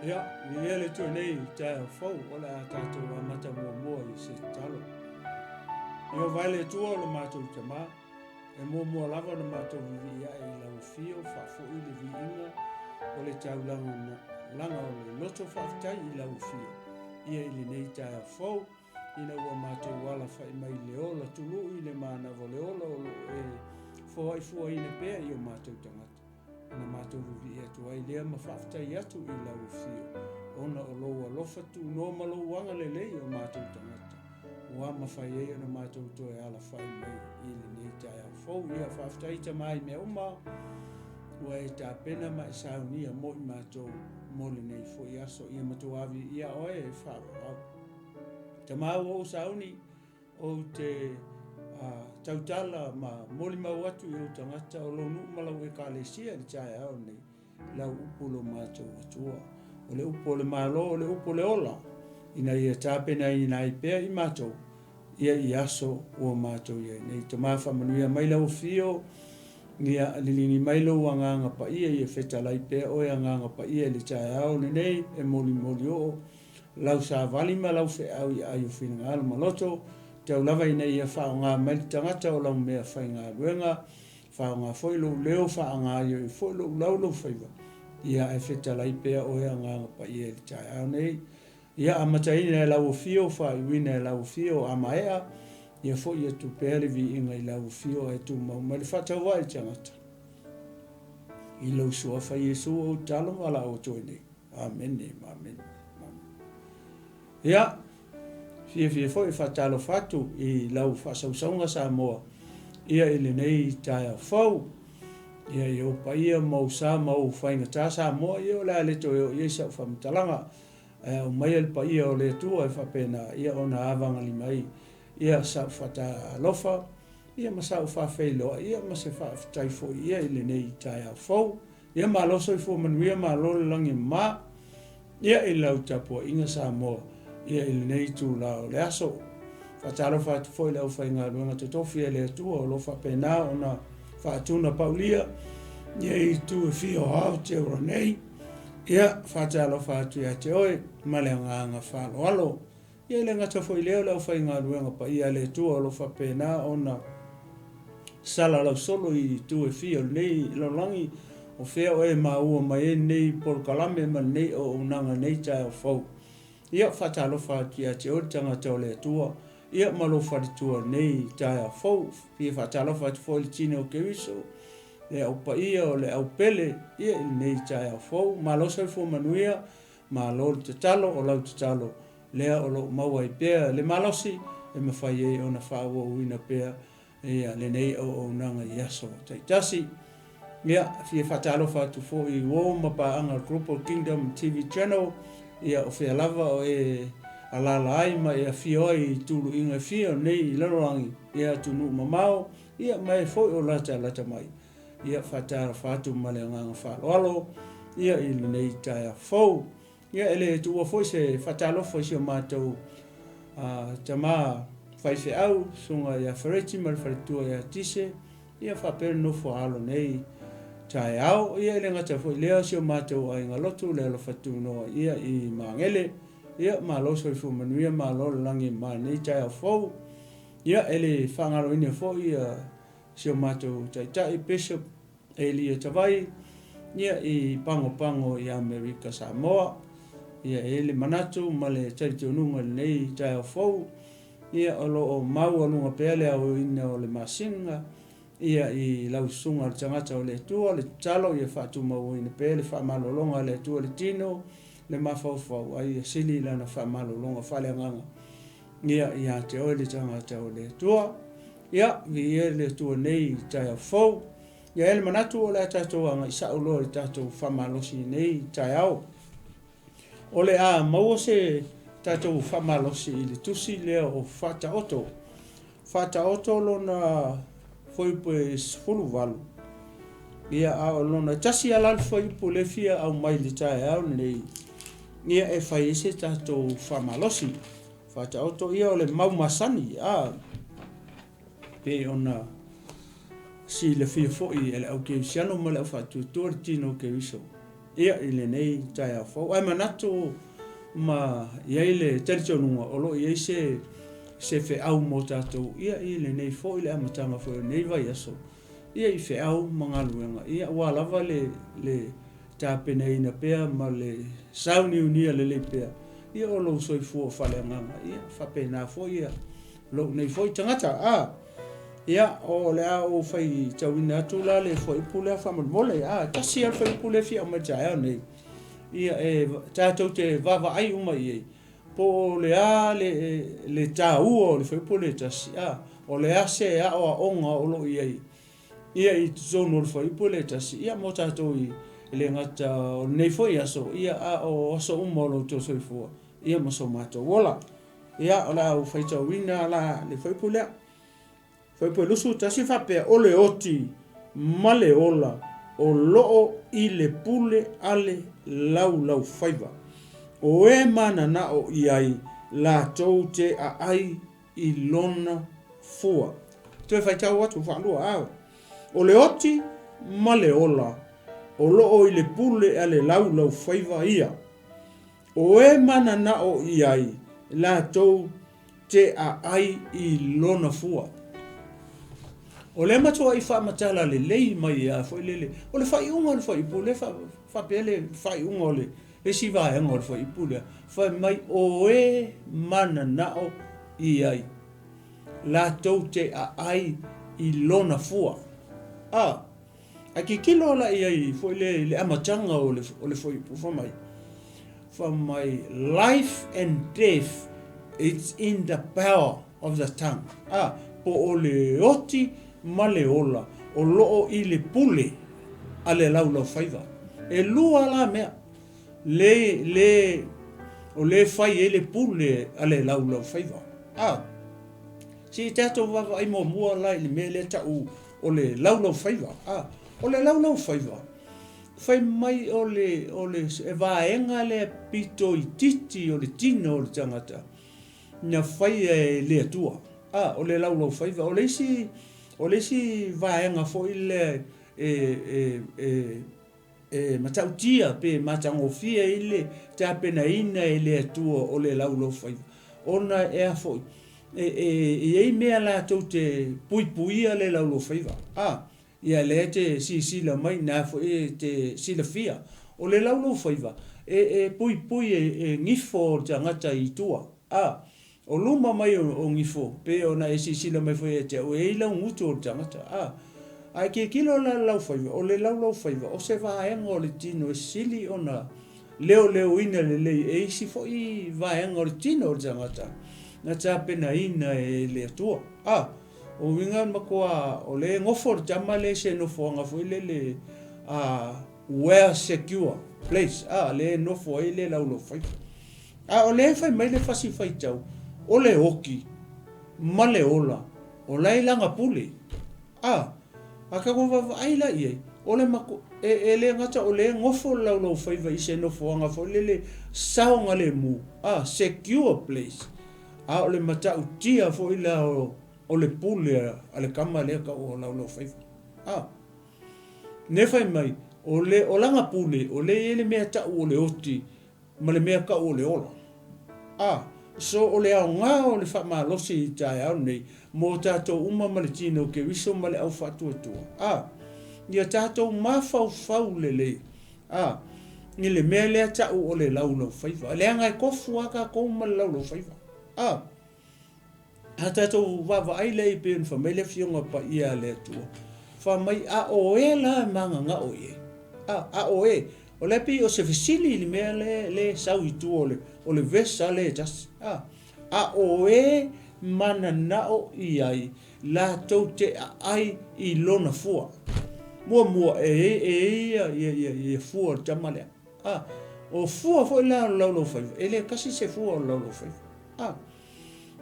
Ia, viia le Atua nei i taeao fou o le a tatou amata muamua i se tatalo. Ieova e le Atua o lo matou Tama, e muamua lava ona matou vivii ae i lau afio faafoi le viiga o le taulaga laga o le loto faafetai i lau afio ia i lenei taeao fou ina ua matou alafai mai i le ola tului le manava o le ola o lo o e foaifuaina pea i o matou tagata. Ona matou vivii atu ai lea ma faafetai atu i lau afio, ona o lou alofa tunoa ma lou agalelei i o matou tagata, ua mafai ai ona matou toe alafai mai i lenei taeao fou. Ia, faafetai Tama i mea uma ua e tapena ma e saunia mo i matou mo lenei foi aso. Ia matua viia oe e faavavau. Tama ua ou sauni, Ou te tautala ma molimau atu i ou tagata o lou nuu ma lau Ekalesia i le taeao lenei, lau upu lo matou Atua. O le upu o le Malo, o le upu o le ola, ina ia tapenaina ai pea i matou ia i aso ua matou i ai nei. Tama faamanuia mai lau afio, ia liligi mai lou Agaga Paia ia fetalai pea oe Agaga Paia i le taeao lenei e molimoli oo lau savali ma lau feau i aai o finagalo ma loto, tau lava ina ia faaaoga mai le tagata o lau mea faigaluega, faaaoga foi lou leo, faagaoioi foi lou lau lou faiva, ia ae fetalai pea oe Agaga Paia i le taeao nei. Ia amataina e lau afio, faaiuina e lau afio, a maea, ia foi atu pea le viiga i lau afio ae tumau mai le faatauvaa i tagata. I lou suafa Iesu ou tatalo ma valaau atu ai nei. Amene, amene, amene. Ia, fiafia foi e faatalofa atu i lau faasausauga Samoa, ia i lenei taeao fou. Ia i ou paia ma ou sa ma ou faigata Samoa, ia o le a le toe oo i ai sau faamatalaga. Ae aumaia le paia o le Atua e faapena, ia ona avagalima ai ia sau faatalofa, ia ma sau faafeiloai, ia ma se faafetai foi ia i lenei taeao fou. Ia malo soifua manuia malo le lagi e mama ia i lau tapuaiga Samoa ia i lenei itula o le aso. Faatalofa atu foi i le aufaigaluega totofi a le Atua o lo o faapena ona faatuna paulia ia i itu e fia o Aotearoa nei. Ia faatalofa atu ia te oe ma le agaga faaaloalo. Ia e le gata foi i lea o le aufaigaluega paia a le Atua o lo o faapena ona salalau solo i itu e fia o lenei lalolagi, o fea o e maua mai ai lenei polokalame ma lenei auaunaga i lenei taeao fou. Ia, faatalofa atu ia te oe le tagata o le Atua, ia ma lou faletua i lenei taeao fou. Fia faatalofa atu foi i le tino o Keriso, le au paia o le au pele, ia i lenei taeao fou. Malo soifua manuia. Malo le tatalo, o lau tatalo lea o lo o maua ai pea le malosi e mafai ai ona faaauauina pea ia lenei auaunaga i aso taitasi. Ia, fia faatalofa atu foi i uo ma paaga o le Global Kingdom TV Channel, ia o fea lava o e alaala ai ma e afio ai i tuluiga e fia o lenei lalolagi, ia atunuu mamao, ia ma e foi o latalata mai. Ia faatalofa atu ma le agaga faaaloalo ia i lenei taeao fou. Ia e le tuua foi se faatalofa i si o matou tama faifeau, Susuga ia Fereti ma le faletua ia Tise, ia faapea le nofo a alo nei taeao. Ia e le gata foi i lea o si o matou aiga lotu le alofa tunoa ia i Magele. Ia malo soifua manuia, malo le lagi e mama i lenei taeao fou. Ia e le faagaloina foi ia si o matou taitai Bishop Elia Tavai ia i Pagopago i Amerika Samoa. Ia e i ai le manatu ma le talitonuga i lenei taeao fou, ia o lo o maualuga pea le aoina o le masina ia i lau susuga le tagata o le Atua, le tatalo ia faatumauina pea le faamalologa a le Atua i le tino, le mafaufau, a ia sili lana faamalologa faaleagaga ia ia te oe le tagata o le Atua. Ia, viia le Atua nei i taeao fou. Ia e i ai le manatu o le a tatou agai sao loa i le tatou faamalosi i nei taeao. O le a maua se tatou faamalosi i le tusi lea o Faataoto. Faataoto lona fuaiupu e 18. Ia, a o lona tasi lava la le fuaiupu lea e fia aumai i le taeao lenei, ia e fai ai se tatou faamalosi. Faataoto ia o le mau masani, a pei ona silafia foi e le au kerisiano ma le au faatuatua le tino o Keriso. Ia, i lenei taeao fou. Ae manatu ma i ai le talitonuga o lo o i ai se, se feau mo tatou, ia, i lenei foi le amataga foi o lenei vaiaso, ia, i feau ma galuega, ia, aua lava le, le tapenaina pea ma le sauniunia lelei pea, ia, o lou soifua faaleagaga, ia, faapena foi ia lou nei foi tagata. A, ia, o le a ou faitauina atu la le fuaiupu lea faamolemole. A, tasi lava le fuaiupu lea e fia aumai i le taeao nei. Ia, e tatou te vaavaai uma i ai, po o le a le, le taua o le fuaiupu lea e tasi, a, o le a se aoaoga o lo o i ai ia i totonu o le fuaiupu lea e tasi, ia mo tatou i le gata o lenei foi aso, ia a o aso uma o lo outou soifua, ia ma so matou ola. Ia, o le a ou faitauina la le fuaiupu lea. Fuaiupu e 21 faapea, O le oti ma le ola o loo i le pule a le laulaufaiva, o e mananao i ai latou te aai i lona fua. Toe faitau atu faalua, a. O le oti ma le ola o loo i le pule a le laulaufaiva ia, O e mananao i ai latou te aai i lona fua. O lea matuai faamatala lelei mai a foi lele, o le faaiuga o le fuaiupu lea faapea le faaiuga o le isi vaega o le fuaiupu lea, fai mai o e mananao i ai latou te aai i lona fua. A. Ae tilotilo la i ai foi lea i le amataga o le, o le fuaiupu, fai mai, fai mai, life and death it's in the power of the tongue. A, po o le oti ma le ola o loo i le pule a le laulaufaiva. E lua la mea le, le, o le fai ai le pule a le laulaufaiva. A, se i tatou vaavaai muamua la i le mea lea tau o le laulaufaiva. A, o le laulaufaiva, fai mai o le, o le vaega lea pito itiiti o le tino o le tagata na faia e le Atua. A, o le laulaufaiva. O le isi, o le isi vaega foi lea e, e, e, E matautia pe matagofie ai le tapenaina e le Atua o le laulaufaiva, ona e a foi, e, e i ai mea latou te puipuia le laulaufaiva. A, ia lea e te silasila mai na foi e te silafia, o le laulaufaiva e, e puipui e, e gifo o le tagata i tua. A, O luma mai o gifo, pei ona e silasila mai foi ia te au, e i ai laugutu o le tagata. A, a e tilotilo la i le laufaiva, o le laulaufaiva, o se vaega o le tino e sili ona leoleoina lelei e isi foi vaega o le tino o le tagata na tapenaina e le Atua. A, o uiga e matua, o lea e nofo le tama lea i se nofoaga foi lele, a, well secure place, a, lea e nofo ai le laulaufaiva. A o lea e fai mai le fasi faitau, o le oki ma le ola, o la e i lana pule. A, a tatou vaavaai la i ai, o le matu, e, e le gata o lea e nofo le laulaufaiva i se nofoaga foi lele saogalemu, a, secure place, a o le matautia foi la o, o le pule a le tama lea tau o laulaufaiva. A, ne fai mai, o le, o lana pule, o lea e i ai le mea tau o le oti, ma le mea tau o le ola. A, so o le aoga o le faamalosi i le taeao lenei mo tatou uma ma le tino Keriso ma le au faatuatua. A, ia tatou mafaufau lelei, a, i le mea lea tau o le laulaufaiva, leaga e tofu lava tatou ma le laulaufaiva. A. A tatou vaavaai lea e pei ona fai mai le Afioga Paia a le Atua, fai mai, a o e la e mananao i ai? A, a o e? O lea pei o se fesili i le mea lea, lea e sau i tua o le, o le verse lava lea e tasi. A, a o e mananao i ai latou te aai i lona fua. Muamua, e, e i ai ia, ia, ia, ia fua o le tama lea. A, o fua foi la o le laulaufaiva, e le tasi se fua o le laulaufaiva. A.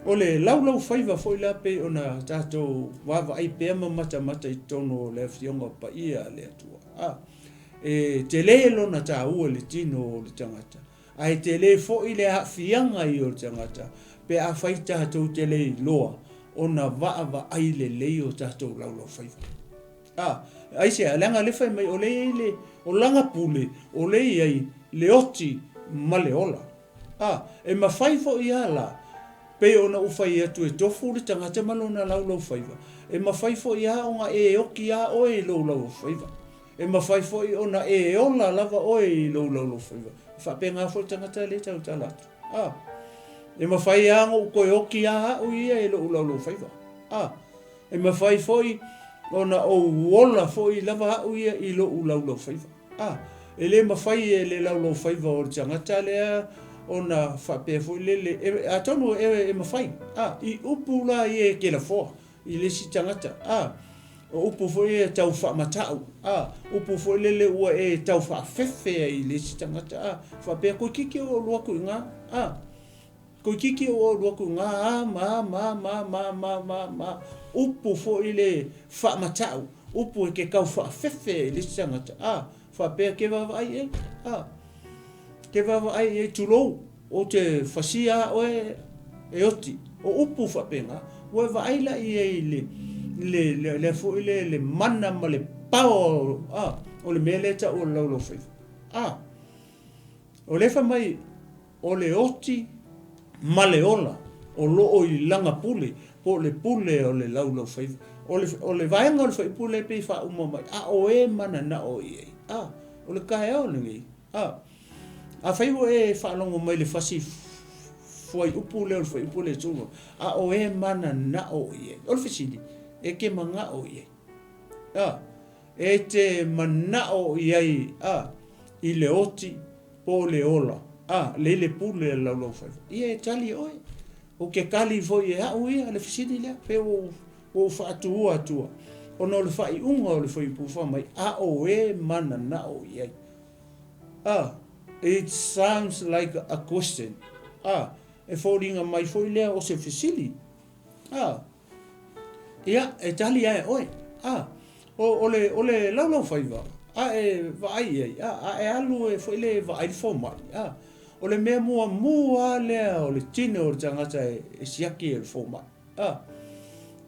O le laulaufaiva foi la pei ona tatou vaavaai pea ma matamata i totonu o le Afioga Paia a le Atua. A, e tele lona taua i le tino o le tagata, ae tele foi le aafiaga ia o le tagata pe afai tatou te le iloa ona vaavaai lelei o tatou laulaufaiva. A, aisea? Leaga o lea e fai mai o lea e i ai le, o lana pule, o lea e i ai le oti ma le ola. A, e mafai foi lava la, pei ona ou fai atu e tofu le tagata ma lona laulaufaiva, e mafai foi lava ona e oti lava oe i lou laulaufaiva. E mafai foi ona e ola lava oe i lou laulaufaiva. E faapena foi le tagata lea e tautala atu. A, e mafai lava ona ou toe oti lava au ia i lou laulaufaiva. A, e mafai foi ona ou ola foi lava au ia i lou laulaufaiva. A, e le mafai e le laulaufaiva o le tagata lea ona faapea foi lele, e, atonu e, e mafai, a, i upu la ia e te lafoa i le isi tagata, a, o upu foi ia e tau faamata'u, a, upu foi lele ua e tau faafefe ai i le isi tagata, a, faapea, Toeitiiti ou alu atu i ina, a. Toeitiiti ou alu atu i na a ma a ma a ma a ma a ma a ma a ma a upu foi le faamata'u, upu e te tau faafefe ai i le isi tagata, a, faapea ke vaavaai i ai, a, ke vaavaai i ai, tulou, ou te fasia a oe e oti. O upu faapena, ua e vaai la i ai i le, le, le, le foi le, le mana ma le power, a, o le mea lea e ta'u o le laulaufaiva. A, o lea e fai mai, O le oti ma le ola o lo o i lana pule, po o le pule o le laulaufaiva. O le, o le vaega o le faipule lea e pei e faauma mai, a o e mananao i ai. A, o le taeao lenei, a, afai ua e faalogo mai i le fasi fuaiupu lea o le fuaiupu lea e tu, a o e mananao i ai. O le fesili, e te manao i ai? A, e te manao i ai, a, i le oti po o le ola, a, lei le pule a le laulaufaiva. Ia e tali e oe. Ou te tali foi e au ia le fesili lea, pe ua ou, ua ou faatuua atua, ona o le faaiuga o le fuaiupu fai mai, a o e mananao i ai. A, it sounds like a question. A, e foliga mai foi lea o se fesili. A, Ia, e tali ae oe. A, o, o le, o le laulaufaiva, a e vaai i ai, a, a e alu e foi le vaai le fomai, a, o le mea muamua lava lea o le tino o le tagata e, e siaki e le fomai, a,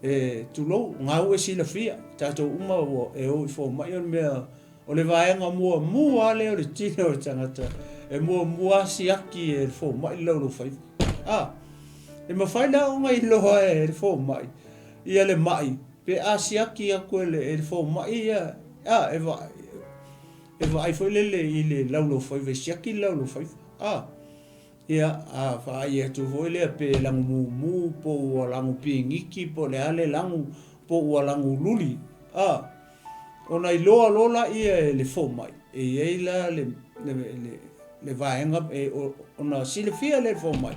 e, tulou, gau e silafia, tatou uma ua e o i fomai, o le mea, o le vaega muamua lava lea o le tino o le tagata e muamua lava siaki e le fomai le laulaufaiva. A, e mafai la ona iloa e le fomai ia le ma'i pe a siaki atu e le, e le fomai ia, a, e vaai, e vaai foi lele i le laulaufaiva, e siaki le laulaufaiva. A, ia, a vaai atu foi lea pe lagumumu po ua lagupigiki po o le a le lagu, po ua lagululi. A, ona iloa loa laia e le fomai, e i ai la le, le, le, le vaega e, o, ona silafia lea e le fomai,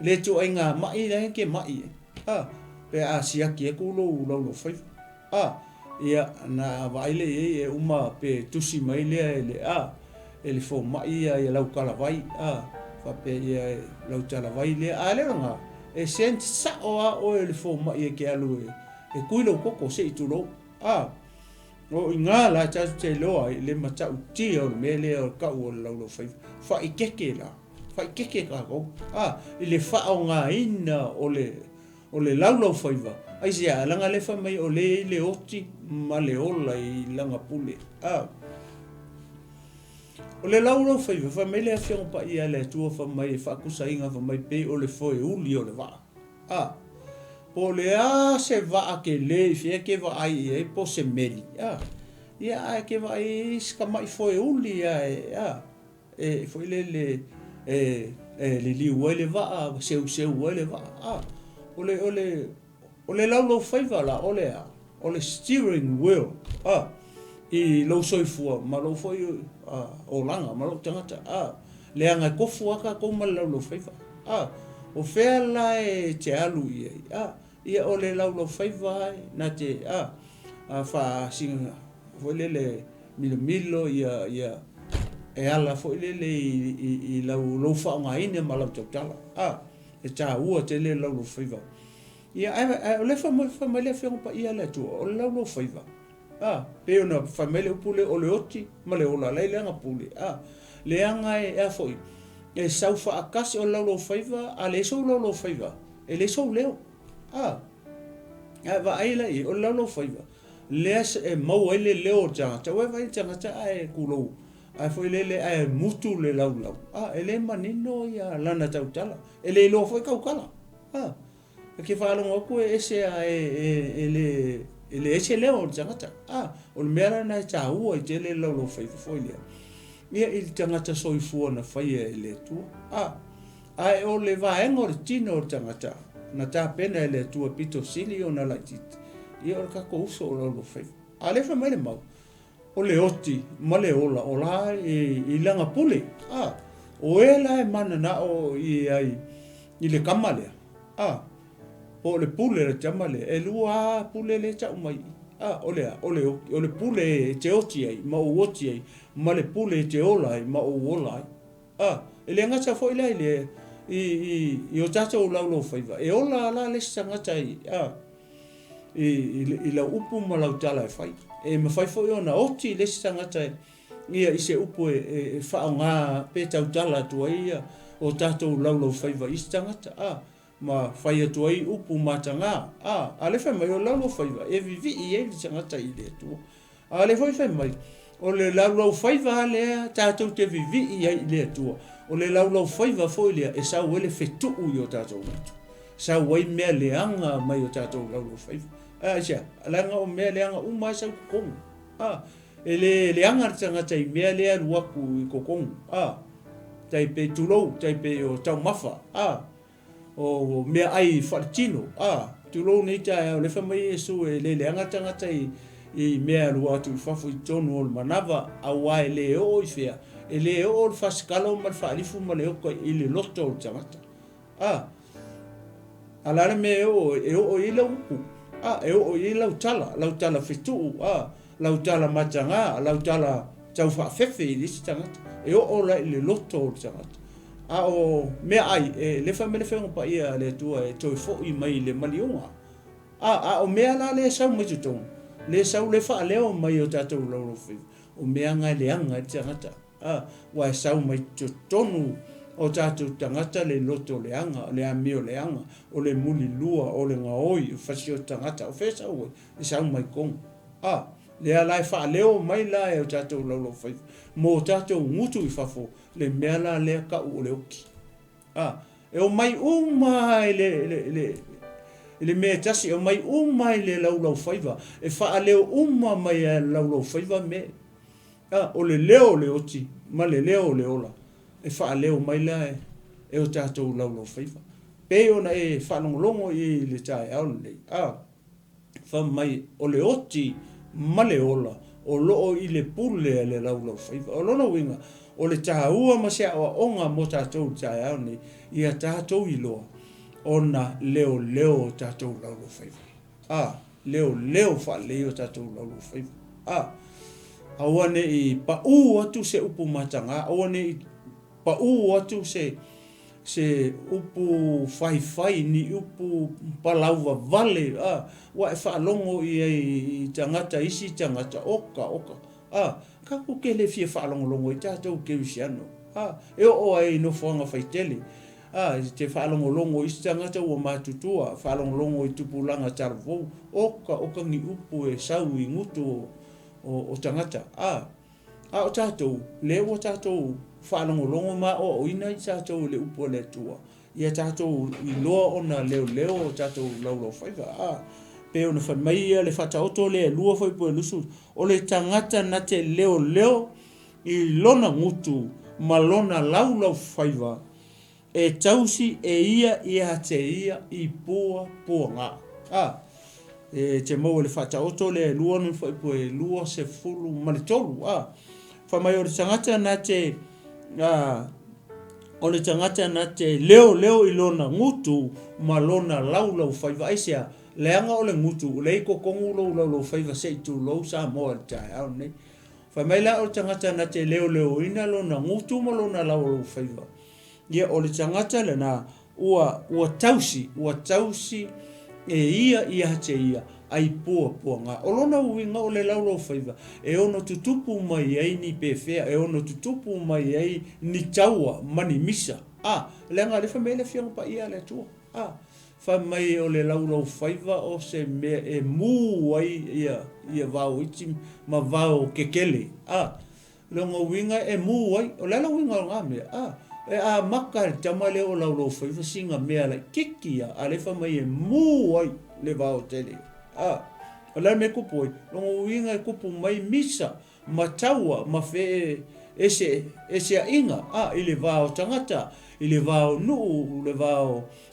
le ituaiga ma'i la e te ma'i ai, a, pe a siaki atu lou laulaufaiva. A, ia, na vaai lea i ai e uma pe tusi mai lea e le, a, e le fomai ia, ia lau talavai, a, faapea ia lau talavai lea, a le o lena, e send sa'o lava oe e le fomai e te alu e, e tui lou toto se i tulou. A, o i ina la tatou te iloa ai le matautia o le mea lea o le tau o le laulaufaiva. Faaeteete la, faaeteete tatou, a, i le faaaogaina o le, o le laulaufaiva. Aisea? Leaga lea fai mai o lea e i ai le oti ma le ola i lana pule. A, o le laulaufaiva, fai mai le Afioga Paia a le Atua fai mai e faatusaina fai mai pei o le foeuli o le vaa. A, po o le a se vaa tele i fea e te vaai i ai po o se meli, a, ia ae te vaai i ai si tama'i foeuli a e, a, e foi lele e, e liliu ai le vaa, seuseu ai le vaa, a. O le, o le, o le laulaufaiva la, o le a? O le steering wheel, a, i lou soifua ma lou foi olaga ma lou tagata, a, leaga e tofu lava tatou ma le laulaufaiva, a, o fea la e te alu i ai, a, ia o le laulaufaiva lava na te, a, a faasiga foi lele milomilo ia, ia e ala foi lele i, i, i lau, lou faaaogaina ma lau tautala, a, e taua tele le laulaufaiva. Ia, ae, ae o lea fai mai, fai mai le Afioga Paia a le Atua, o le laulaufaiva, a, pei ona fai mai le upu lea, o le oti ma le ola, la e leaga pule, a, leaga e, a foi, e sau faatasi, o le laulaufaiva, a leai sou laulaufaiva, e leai sou leo, a, ae vaai la i ai, o le laulaufaiva. Lea e maua ai le leo o le tagata, ua e vaai i le tagata ae tulou, ae foi lele ae mutu le laulau, a, e le manino ia lana tautala, e le iloa foi tautala. A, e te faalogo atu e ese a e le e leai se leo o le tagata. A, o le mea la lena e taua ai tele le laulaufaiva foi lea, ia i le tagata soifua na faia e le Atua. A, ae o le vaega o le tino o le tagata na tapena e le Atua e pito sili ona laitiiti, ia o le tatou uso o Laulaufaiva. A o lea e fai mai le mau, o le oti ma le ola o la e i lana pule. A, o e la e mananao i ai i le tama lea, a, po o le pule a le tama lea, e lua lava pule lea e tau mai i i. A, o le a? O le oti, o le pule e te oti ai ma ou oti ai, ma le pule e te ola ai ma ou ola ai. A, e le gata foi la i le, i, i, i o tatou laulaufaiva, e ola la le isi tagata i, a, i, i, i lau upu ma lau tala e fai. E mafai foi ona oti le isi tagata ia i se upu e, e, e faaaoga pe tautala atu ai ia o tatou laulaufaiva i isi tagata. A, ma fai atu ai upu mataga. A, a lea fai mai o le laulaufaiva e vivii ai le tagata i le Atua. A o lea foi fai mai, o le laulaufaiva lava lea tatou te vivii ai i le Atua, o le laulaufaiva foi lea e sau ai le fetuu i o tatou gutu, sau ai mea leaga mai o tatou laulaufaiva. Aisea? Leaga o mea leaga uma lava e sau i totonu. A, e le leaga le tagata i mea lea e alu atu i totonu. A, tai pei, tulou, tai pei o taumafa. A, o meaai faaletino, a, tulou nei taeao, lea fai mai Iesu e le leaga le tagata i, i mea e alu atu i fafo i totonu o le manava, auā e le oo i fea, e le oo le fasikalo ma le faalifu ma le oka i le loto o le tagata. A, a o le a le mea e oo ai? E oo i ai lau upu, a, e oo i ai lau tala, lau tala fetuu, a, lau tala mataga, lau tala tau faafefe i le isi tagata. E oo la i le loto o le tagata. A o meaai, e le fai mai le Afioga Paia a le Atua e toe foi mai i le maliuga. A, a o mea la lea e sau mai totonu, lea e sau lea e faaleo mai e o tatou laulaufaiva, o mea na e leaga ai le tagata. A, aua e sau mai totonu o tatou tagata le loto leaga, le amio leaga, o le mulilua, o le gaoi, o le fasioti tagata. O fea e sau ai? E sau mai totonu. A, lea la e faaleo mai la e o tatou laulaufaiva mo tatou gutu i fafo, le mea la lea tau o le oti. A, e omai uma i le, le, le, i le mea e tasi, e omai uma i le laulaufaiva, e faaleo uma mai e le laulaufaiva mea. A, o le leo o le oti ma le leo o le ola, e faaleo mai la e, e o tatou laulaufaiva. Pei ona e faalogologo i ai i le taeao lenei. A, Fai mai, o le oti ma le ola o lo o i le pule a le laulaufaiva. O lona uiga, o le taua ma se aoaoga mo tatou i le taeao lenei, ia tatou iloa ona leoleo o tatou laulaufaiva. A, leoleo faalelei o tatou laulaufaiva. A, aua ne i pau atu se upu mataga, aua ne i pau atu se se upu faifai, ni upu palauvavale, a, ua e faalogo i ai i tagata, isi tagata, oka, oka, a, tatou te le fia faalogologo ai tatou kerisiano, a, e oo ai i nofoaga faitele, a, e te faalogologo i isi tagata ua matutua, faalogologo i tupulaga talavou, oka, oka ni upu e sau i gutu o, o, o tagata, a. A o tatou, lea ua tatou faalogologo ma aoaoina i tatou i le upu a le Atua, ia tatou iloa ona leoleo o tatou laulaufaiva. A, pei ona fai mai ia le Faataoto lea e 2 fuaiupu e 20, o le tagata na te leoleo i lona gutu ma lona laulaufaiva, E tausi e ia ia te ia i puapuaga. A, e te maua i le Faataoto lea e 2 nuu fuaiupu e 23. A, fai mai o le tagata na te, a, o le tagata na te leoleo i lona gutu ma lona laulaufaiva. Aisea? Leaga o le gutu, o lea i totonu lou laulaufaiva se i tulou Samoa i le taeao lenei. Fai mai la o le tagata na te leoleoina lona gutu ma lona laulaufaiva, Ia, o le tagata lena, ua, ua tausi, ua tausi e ia ia te ia, ai puapuaga. O lona uiga o le laulaufaiva, e ono tutupu mai ai ni pefea, e ono tutupu mai ai ni taua ma ni misa. A, leaga o lea e fai mai ai le Afioga Paia a le Atua. A, Fai mai o le laulaufaiva o se mea e mū ai ia, ia vao iti ma vao kekele. A, lona uiga e mū ai. O le a le uiga o lena mea? A, e amata e le tama lea o laulaufaiva sina mea laititi a, a lea fai mai e mū ai le vao tele. A, o le a le mea e tupu ai? Lona uiga e tupu mai misa ma taua ma fee ese eseaiga a i le va o tagata, i le va o nuu, le va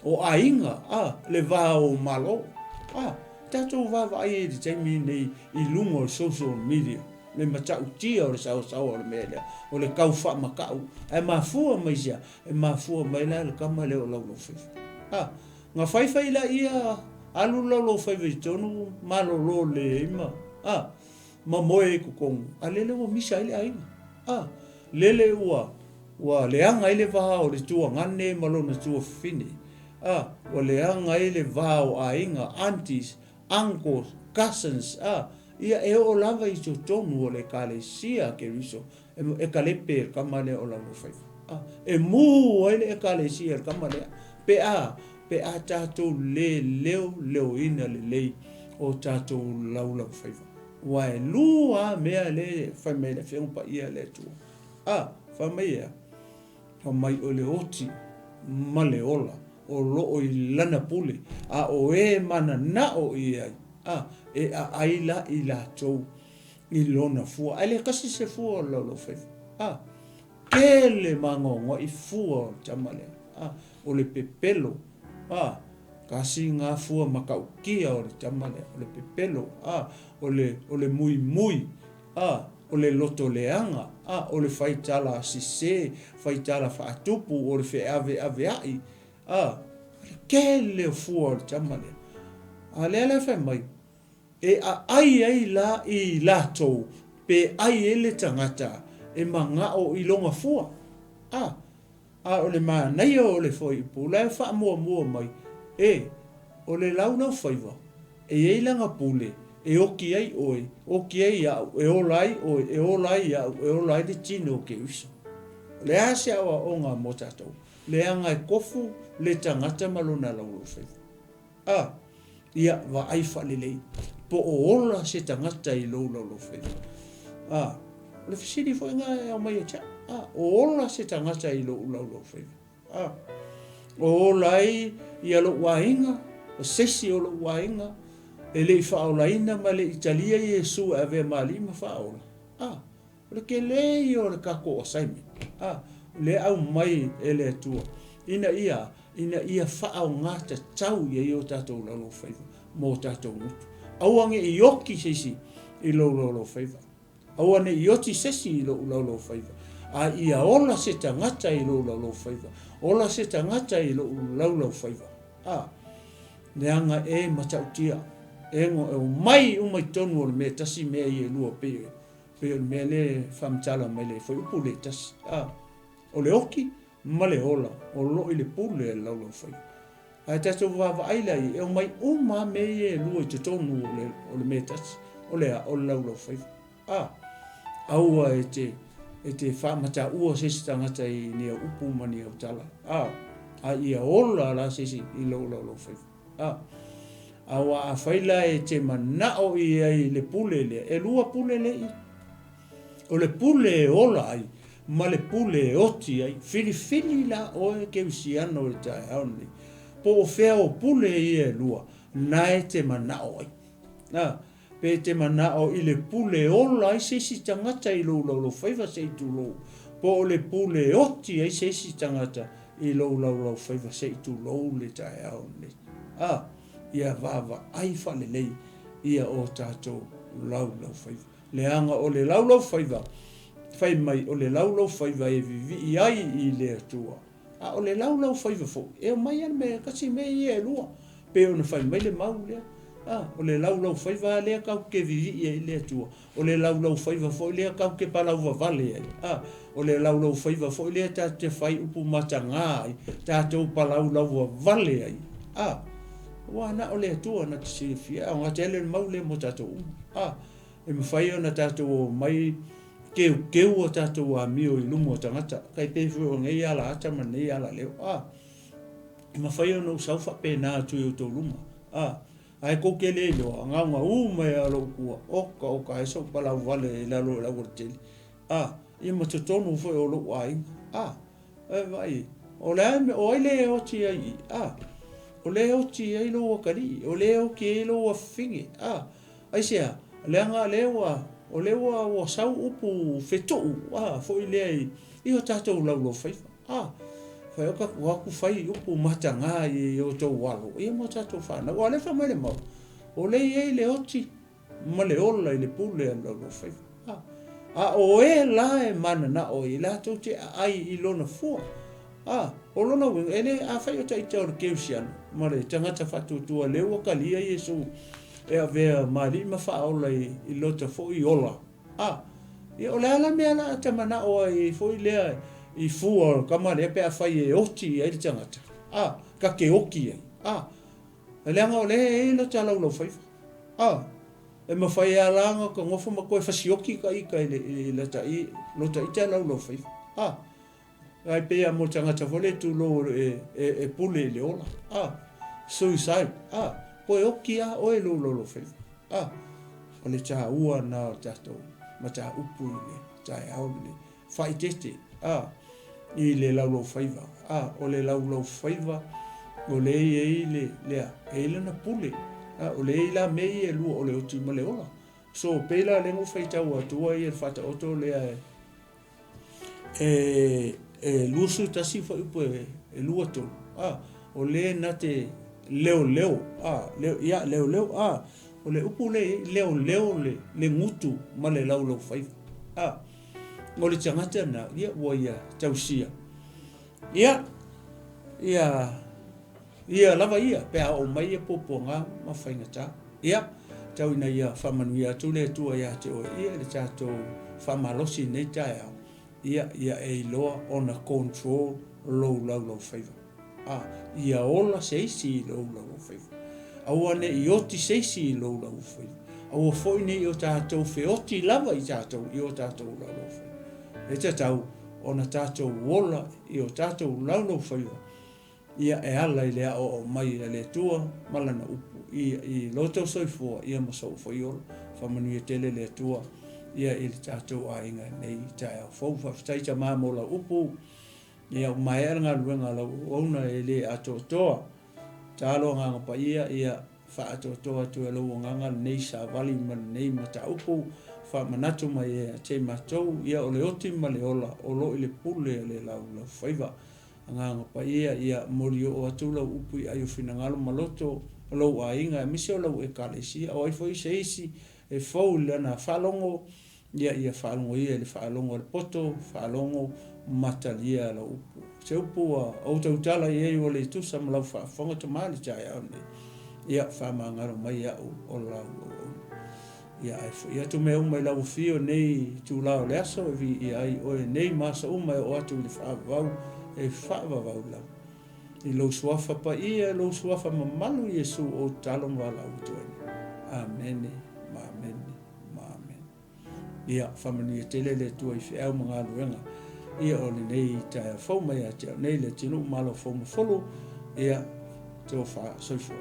o aiga, a le va o Malo. A tatou vaavaai i le taimi nei i luga o le social media, le matautia o le saosaoa o le mea lea, o le tau faamatau. Ae mafua mai i se a? E mafua mai la le tama lea o Laulaufaiva. A na faifai laia alu Laulaufaiva i totonu malolo lelei ai ma a ma moe i totonu, a lele ua misa ai le aiga. A, lele ua, ua leaga ai le va o le tuagane ma lona tuafafine. A, ua leaga ai le va o aiga, aunties, uncles, cousins, a, ia e oo lava i totonu o le Ekalesia a Keriso, e, e kalepe e le tama lea o Laulofaiva. A, e mū ai le Ekalesia e le tama lea, pe a, pe a tatou le leoleoina lelei o tatou laulaufaiva. Aua e lua lava mea lea e fai mai ai le Afioga Paia a le Atua. A, fai mai e a? Fai mai o le oti ma le ola o loo i lana pule, a o e mananao i ai, a, e aai la i latou i lona fua. Ae le tasi se fua o le laulaufaiva. A, tele magoagoa i fua o le tama lea. A, o le pepelo. A, tasi na fua matautia o le tama lea, o le pepelo. A, o le, o le muimui. A, o le loto leaga. A, o le faitala sese, faitala faatupu, o le feaveaveai. A, o le tele o fua o le tama lea. A lea la e fai mai, E aai ai la i latou pe ai ai le tagata e manao i lona fua. A, a o le manaia o le fuaiupu la e faamuamua mai, e, o le laulaufaiva, e i ai lana pule e oti ai oe, oti ai au, e ola ai oe, e ola ai au, e ola ai le tino o Keriso. O le a se aoaoga mo tatou? Leaga e kofu le tagata ma lona laulaufaiva. A, ia vaai faalelei, po o ola se tagata i lou laulaufaiva. A, o le fesili foi lena e aumai ia te au. A, o ola se tagata i lou laulaufaiva. A, o ola ai ia lou aiga, o se isi o lou aiga e le i faaolaina ma le i talia Iesu e avea ma Alii ma Faaola. A, O le tele ia o le tatou assignment, a, lea e aumai e le Atua, ina ia, ina ia faaaoga tatau i ai o tatou laulaufaiva mo tatou gutu. Aua ne i oti se isi i lou laulaufaiva. Aua ne i oti se isi i lou laulaufaiva. A ia ola se tagata i lou laulaufaiva. Ola se tagata i lou laulaufaiva. A, leaga e matautia, e omai uma i totonu o le mea tasi mea ia e lua pei Pei o le mea lea e faamatala mai le fuaiupu lea e tasi, a, o le oki ma le ola o loo i le pule a le laulaufaiva. Ae tatou vaavaai la i, e omai uma lava mea ia e lua i totonu o le, o le mea e tasi, o le a, o le laulaufaiva. A, aua e te, e te faamataua se isi tagata i ni au upu ma ni au tala, a, a ia ola la se isi i lou laulaufaiva. A, aua afai la e te manao i ai i le pule lea, e lua pule lea i. O le pule e ola ai, ma le pule e oti ai. Filifili la oe kerisiano i le taeao lenei, po o fea o pule ia e lua, na e te manao ai. A, Pe te manao i le pule e ola ai se isi tagata i lou laulaufaiva se i tulou, po o le pule e oti ai se isi tagata i lou laulaufaiva se i tulou le taeao lenei. A, ia vaavaai faalelei ia o tatou laulaufaiva. Leaga o le laulaufaiva, fai mai o le laulaufaiva e vivii ai i le Atua. A o le laulaufaiva foi, e omai lava le mea e tasi mea ia e lua, pei ona fai mai le mau lea. A, o le laulaufaiva lava lea tatou te vivii ai i le Atua, o le laulaufaiva foi lea tatou te palauvavale ai. A, o le laulaufaiva foi lea tatou te fai upu mataga ai, tatou palaulauvavale ai. A, aua na o le Atua na te silafia, e aoga tele le mau lea mo tatou uma. A, E mafai ona tatou omai keukeu a tatou amio i luma o tagata, tai pei foi o nei ala ata ma nei ala leo. A! E mafai ona ou sau faapena atu i outou luma, a, ae tou te le iloa, na ona u mai lava o lou tua, oka oka ai sou palau vale i lalo o le aualatele, a, ia ma totonu foi o lou aiga, a, e vaai i ai. O le a le mea, o ai lea e oti ai i i, a? O lea e oti ai lou atalii, o lea e oti ai lou afafine, a, aisea? Leaga o lea ua, o lea ua, ua sau upu fetuu, a, foi lea i, i o tatou laulaufaiva, a. Fai o tatou o atu fai upu mataga i o outou alo, ia ma o tatou fanau. Aua o lea e fai mai le mau, o lea e i ai le oti ma le ola i le pule a le laulaufaiva. A, a o e la e mananao ai, latou te aai i lona fua. A, o lona uiga, e le, afai o ita o le kerisiano ma le tagata faatuatua lea ua talia Iesu e avea ma Alii ma Faaola i, i lota foi ola, a, ia o le a la le mea la a ta manao ai foi lea i fua o le tama lea pe afai e oti i ai le tagata, a, ta te oti ai, a, leaga o lea e i ai lota laulaufaiva, a. E mafai lava la ona ta nofo ma toe fasioti ta ita i le, i lata, i lota ita laulaufaiva, a. Ae pei lava mo le tagata foi lea tulou e, e, e pule i le ola, a, suicide, a, toe oti lava oe i lou laulaufaiva, a. O le taua lena o le tatou mataupu i le taeao lenei. Faaeteete, a, i le laulaufaiva, a, o le laulaufaiva o lea e i ai le, le a, e i ai lana pule, a, o lea e i ai la mea ia e lua o le oti ma le ola. So, pei la lea na ou faitau atua ia le faataoto lea e, e, e 21 fuaiupu e, e 23, a, o le na te leoleo, a, leo, ia, leoleo, a, o le upu lea e i ai, leoleo le, le gutu ma le laulaufaiva, a, o le tagata lena, ia, ua ia tausia, ia, ia, ia lava ia, pe a oo mai ia puapuaga ma faigata. Ia, tau ina ia faamanuia atu le Atua ia te oe, ia, le tatou faamalosi i lenei taeao, ia, ia e iloa ona control lou laulaufaiva. A, ia ola se isi i lou laulaufaiva. Aua ne i oti se isi i lou laulaufaiva. Aua foi ne i o tatou feoti lava i tatou i o tatou laulaufaiva. E tatau ona tatou ola i o tatou laulaufaiva ia e ala i le aoao mai a le Atua ma Lana Upu i, i lo outou soifua ia ma sou foi ola. Faamanuia tele le Atua ia i le tatou aiga i lenei taeao fou. Faafetai Tama mo lau Upu. Ia ua maea le galuega a lau auauna e le atoatoa. Tatalo Agaga Paia ia faaatoatoa atu e lou Agaga lenei savali ma lenei mataupu. Faamanatu mai ia te matou ia o le oti ma le ola o lo i le pule a le laulaufaiva. Agaga Paia, ia moli oo atu lau upu i ai o finagalo ma loto o lou aiga aemaise o lau Ekalesia, o ai foi se isi e fou i lana faalogo, ia ia faalogo ia i le faalogo a le poto, faalogo ma talia lau upu. Se upu ua ou tautala i ai ua le tusa ma lau faafofoga tama i le taeao lenei, ia faamagalo mai au o lau auauna. Ia ae foi atu mea uma i lau afio i lenei itula o le aso e viia ai oe nei ma aso uma e oo atu i le faavavau e faavavau lava. I lou suafa paia, i lou suafa mamalu Iesu ou tatalo ma valaau atu ai nei. Amene ma amene ma amene. Ia faamanuia tele le Atua i feau ma galuega ia o lenei taeao fou mai ia te au nei Leatinuu Malo Foumafulu, ia tofa soifua.